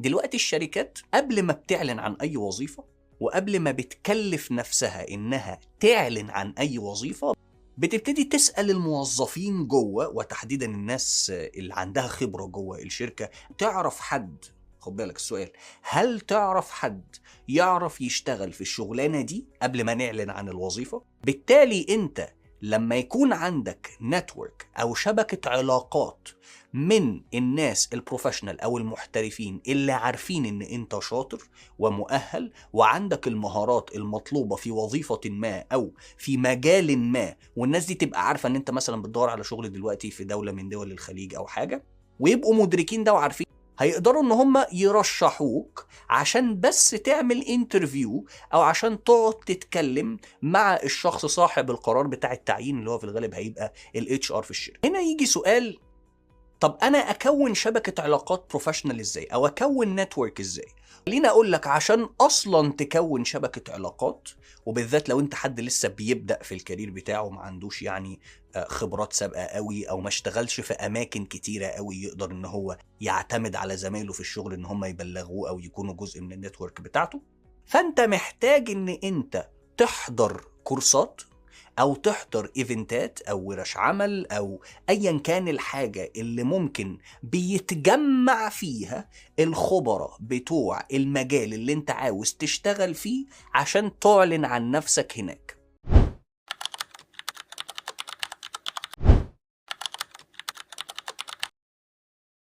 دلوقتي الشركات قبل ما بتعلن عن اي وظيفة، وقبل ما بتكلف نفسها انها تعلن عن اي وظيفة، بتبتدي تسأل الموظفين جوه، وتحديدا الناس اللي عندها خبرة جوه الشركة، تعرف حد؟ خد بالك السؤال، هل تعرف حد يعرف يشتغل في الشغلانة دي قبل ما نعلن عن الوظيفة؟ بالتالي انت لما يكون عندك network او شبكة علاقات من الناس ال professional او المحترفين اللي عارفين ان انت شاطر ومؤهل وعندك المهارات المطلوبة في وظيفة ما او في مجال ما، والناس دي تبقى عارفة ان انت مثلا بتدور على شغل دلوقتي في دولة من دول الخليج او حاجة، ويبقوا مدركين ده وعارفين، هيقدروا ان هم يرشحوك عشان بس تعمل interview او عشان تقعد تتكلم مع الشخص صاحب القرار بتاع التعيين اللي هو في الغالب هيبقى ال HR في الشركة. هنا يجي سؤال، طب انا اكون شبكة علاقات professional ازاي او اكون network ازاي؟ خليني اقول لك، عشان اصلا تكون شبكة علاقات، وبالذات لو انت حد لسه بيبدا في ال career بتاعه، ما عندوش يعني خبرات سابقه قوي او ما اشتغلش في اماكن كتيرة قوي يقدر ان هو يعتمد على زمايله في الشغل ان هم يبلغوه او يكونوا جزء من ال network بتاعته، فانت محتاج ان انت تحضر كورسات او تحضر event ات او ورش عمل او ايا كان الحاجة اللي ممكن بيتجمع فيها الخبراء بتوع المجال اللي انت عاوز تشتغل فيه عشان تعلن عن نفسك هناك.